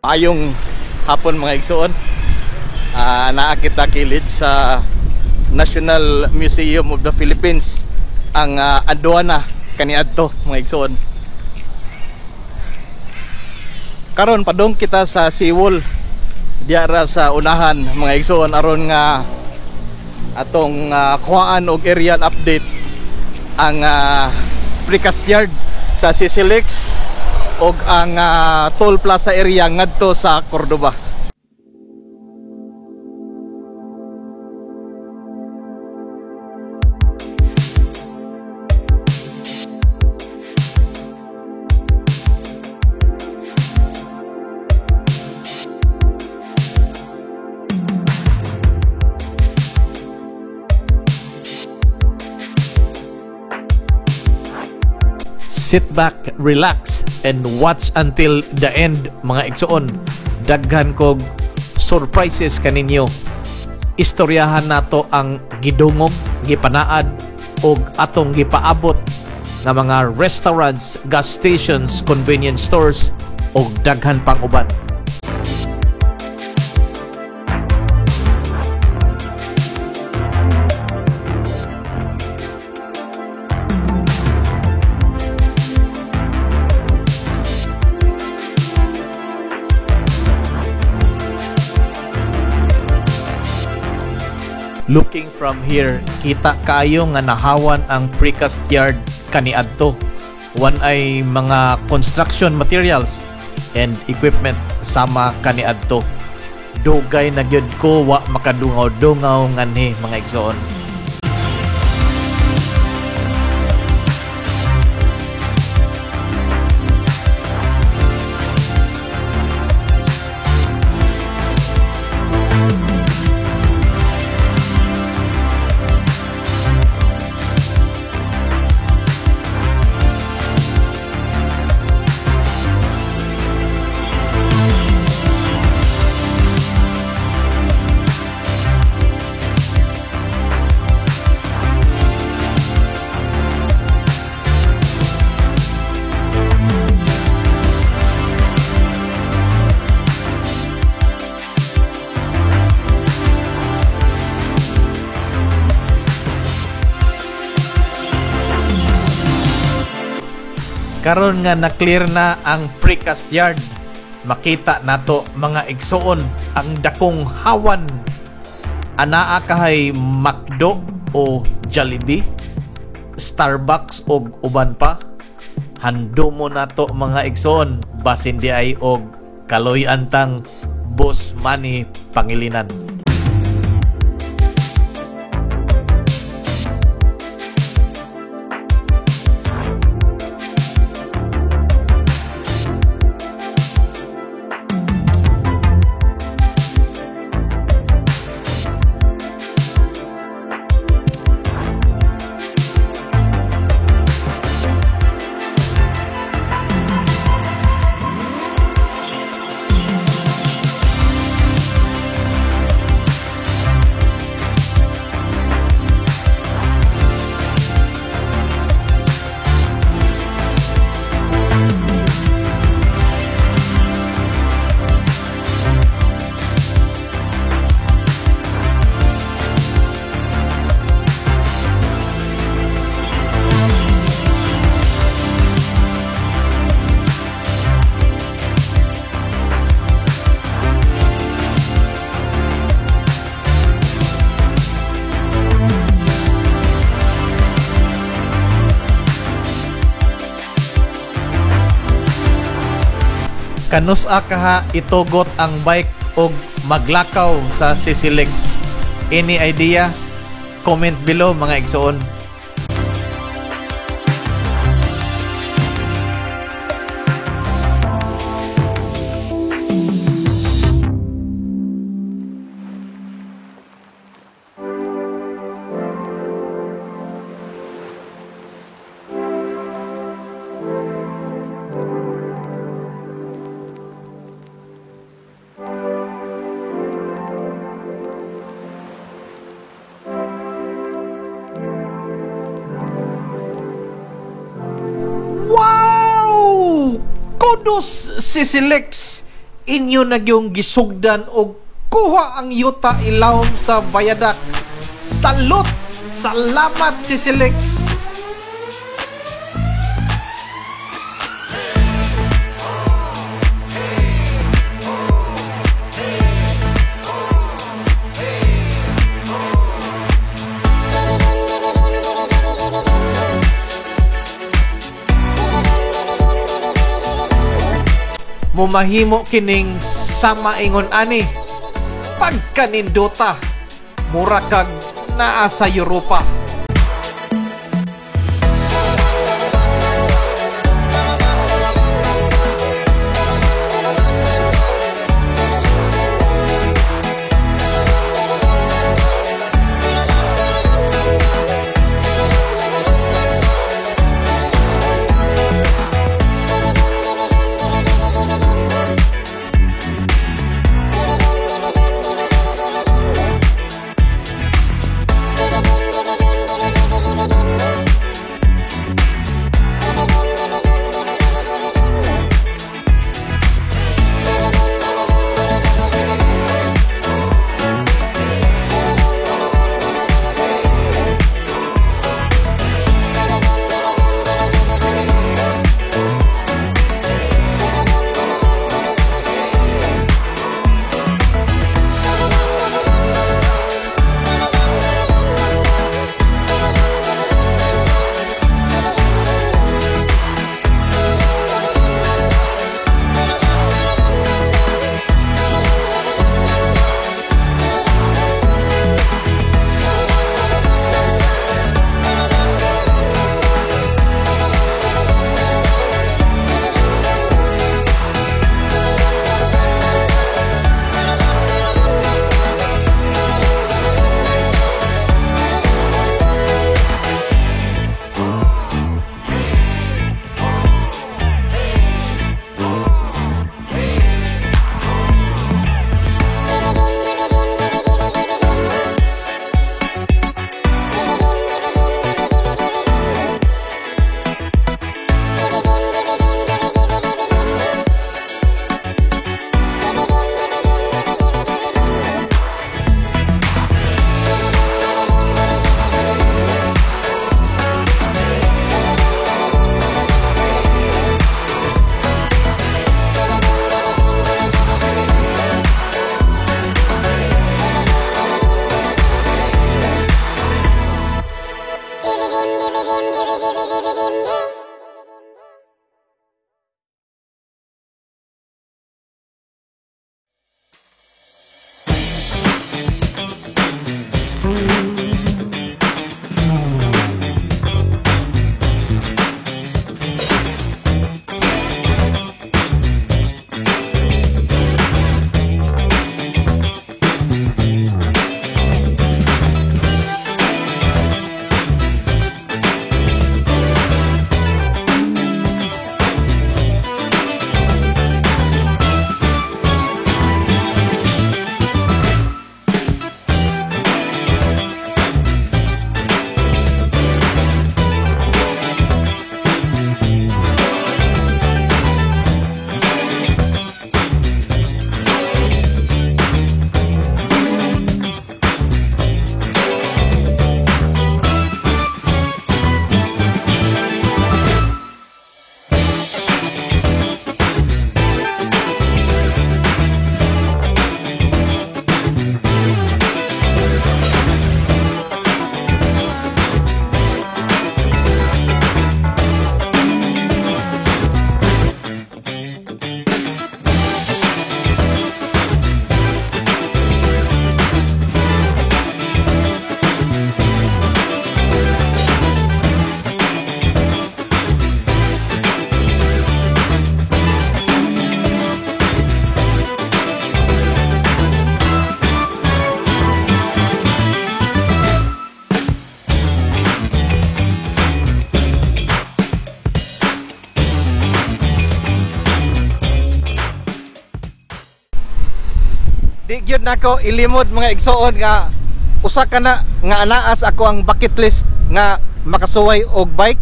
Maayong hapon, mga igsoon. Naa kita kilid sa National Museum of the Philippines, ang aduana kaniadto, mga igsoon. Karon padung kita sa seawall diara sa unahan, mga igsoon, aron nga atong kuhaan og aerial update ang precast yard sa CCLEX og ang toll plaza area ngadto sa Cordoba. Sit back, relax, and watch until the end, mga igsoon. Daghan kog surprises kaninyo. Istoryahan nato ang gidungog, gipanaad, og atong gipaabot nga mga restaurants, gas stations, convenience stores, og daghan pang uban. Looking from here, kita kaayo nga nahawan ang precast yard kaniadto. Wan ay mga construction materials and equipment sama kaniadto. Dugay na gyud ko wa makadungaw-dungaw nganhi, mga igsoon. Karon nga na-clear na ang precast yard, makita nato, mga igsoon, ang dakong hawan. Anaa kahay McDo o Jollibee, Starbucks og uban pa. Handumo nato, mga igsoon, basin di ay og kaloy antang Boss Manny Pangilinan. Kanusa kaha itugot ang bike og maglakaw sa CCLEX? Any idea? Comment below, mga igsoon. Kudos, CCLEX! Inyo na gyung gisugdan og kuha ang yuta ilawom sa bayadak. Salute! Salamat, Sisilex! Mumahimo kining sama ingon ani pagkanindota, mura kag naa sa Europa. Di gyud nako ilimod, mga igsoon, nga usa ka na nga anaas ako ang bucket list nga makasuway og bike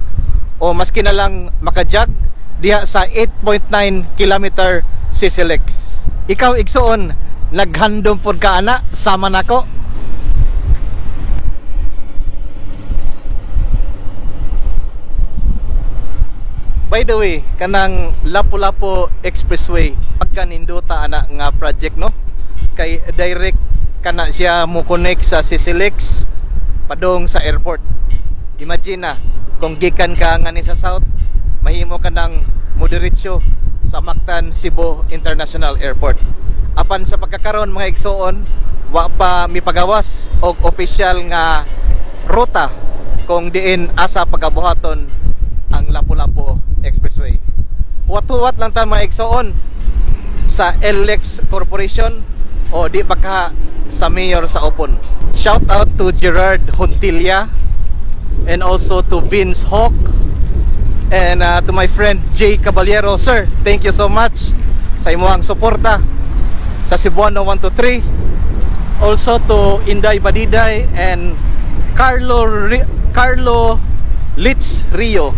o maski na lang makajog diha sa 8.9 kilometer CCLEX. Ikaw, igsuon, naghandom pod ka ana sama nako? By the way, kanang Lapu-Lapu Expressway, pagkaninduta ana nga project, no? Kay direct kana siya mo connect sa CCLEX padung sa airport. Imagine na kung gikan ka ngani sa south, mahimo ka nang modiretso sa Mactan Cebu International Airport. Apan sa pagkakaron, mga igsuon, wa pa mipagawas og official nga ruta kung diin asa pagabuhaton ang Lapu-Lapu Expressway. Huwat-huwat lang ta, mga igsuon, sa LX Corporation o di baka sa mayor sa Opon. Shout out to Gerard Juntilla and also to Vince Hawk and to my friend Jay Caballero. Sir, thank you so much sa imuhang suporta sa Cebuano 123. Also to Inday Badiday and Carlo Litz Rio.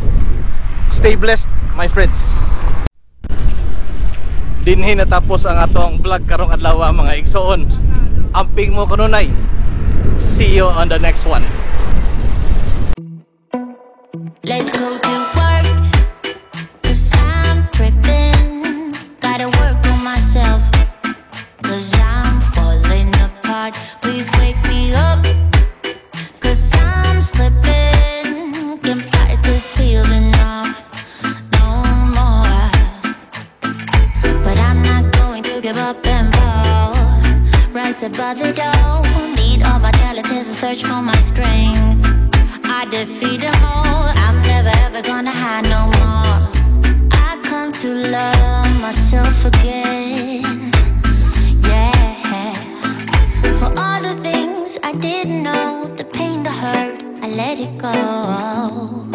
Stay blessed, my friends. Dinhi natapos ang atong vlog karong adlaw, mga igsoon. Amping mo kanunay. See you on the next one. Let's go to work. 'Cause I'm tripping. Gotta work on myself. 'Cause I'm falling apart. Please wake me up. 'Cause I'm slipping. Can't fight this feeling off no more. But I'm not going to give up and fall. Rise above it all. Need all my challenges and search for my strength. I defeat them all. I'm never ever gonna hide no more. I come to love myself again. Yeah. For all the things I didn't know, the pain, the hurt, I let it go.